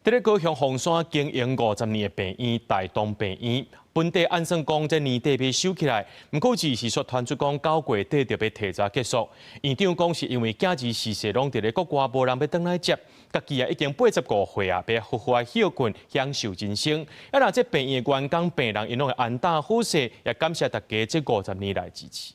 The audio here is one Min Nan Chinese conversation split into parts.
佇咧高雄鳳山經營50年的病院大東病院，本底按算講這年底欲收起來，毋過這時卻傳出講9月底就欲提早結束。院長講是因為囝兒時勢攏佇咧國外，無人欲轉來接，家己啊已經85歲啊，欲好好歇睏，享受人生。啊，若這病院的員工病人𪜶攏會安搭好勢，也感謝大家這50年來支持。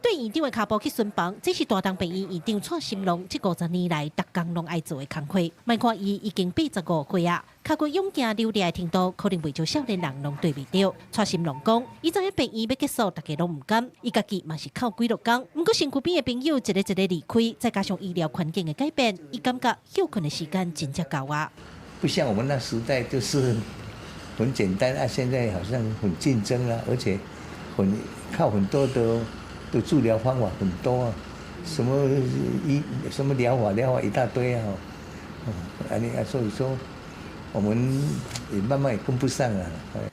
對院長的跤步去巡房，這是大東病院院長蔡心龍這50年來逐工攏愛做的工課。莫看伊已經85歲啊，跤骨勇健流利的程度，可能袂少少年人攏對袂著。蔡心龍講，伊知影病院欲結束，大家攏毋甘，伊家己嘛是哭幾落工。毋過身軀邊的朋友一个一个離開，再加上醫療環境的改變，伊感覺歇睏的時間真正到啊。不像我們那時代就是很簡單啊，現在好像很競爭啊，而且很靠很多的治療方法很多啊，什麼醫什麼療法療法一大堆啊，啊你啊所以說我們也慢慢也跟不上啊。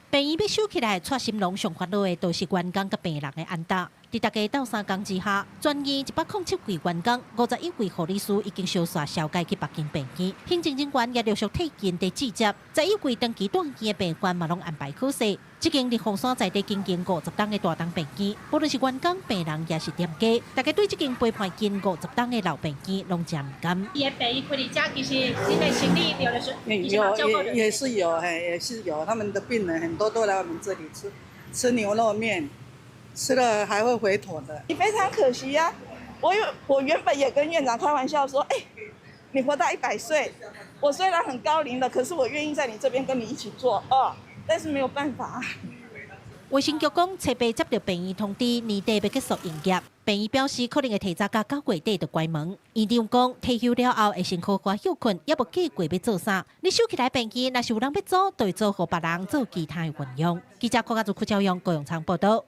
病院欲收起來，蔡心龍上煩惱的都是員工佮病人的安搭。佇大家鬥相共之下，全院107位員工，51位護理師已經相紲銷解去別間病院，行政人員也陸續退勤佇接接，11位長期住院的病患嘛攏安排好勢。這間佇鳳山在地經營50冬的大東病院，無論是員工、病人抑是店家，大家對這間陪伴近50冬的老病院攏誠毋甘。伊的病院開佇遮，其實恁的生理著就是有也是有，嘿，也是有，他們的病人很多都來我們這裡吃吃牛肉麵。吃了還會回頭的。你非常可惜呀，啊！我原本也跟院長開玩笑說，哎，你活到100歲，我雖然很高齡了，可是我願意在你這邊跟你一起做哦，但是沒有辦法。衛生局講，初八接著病院通知，年底欲結束營業。病院表示可能會提早到9月底就關門。院長講，退休了後會先好好歇睏，猶無計畫欲做啥。你收起來病院，若是有人欲租，就會租予別人做其他的運用。記者郭家祖、郭昭陽、高永昌報道。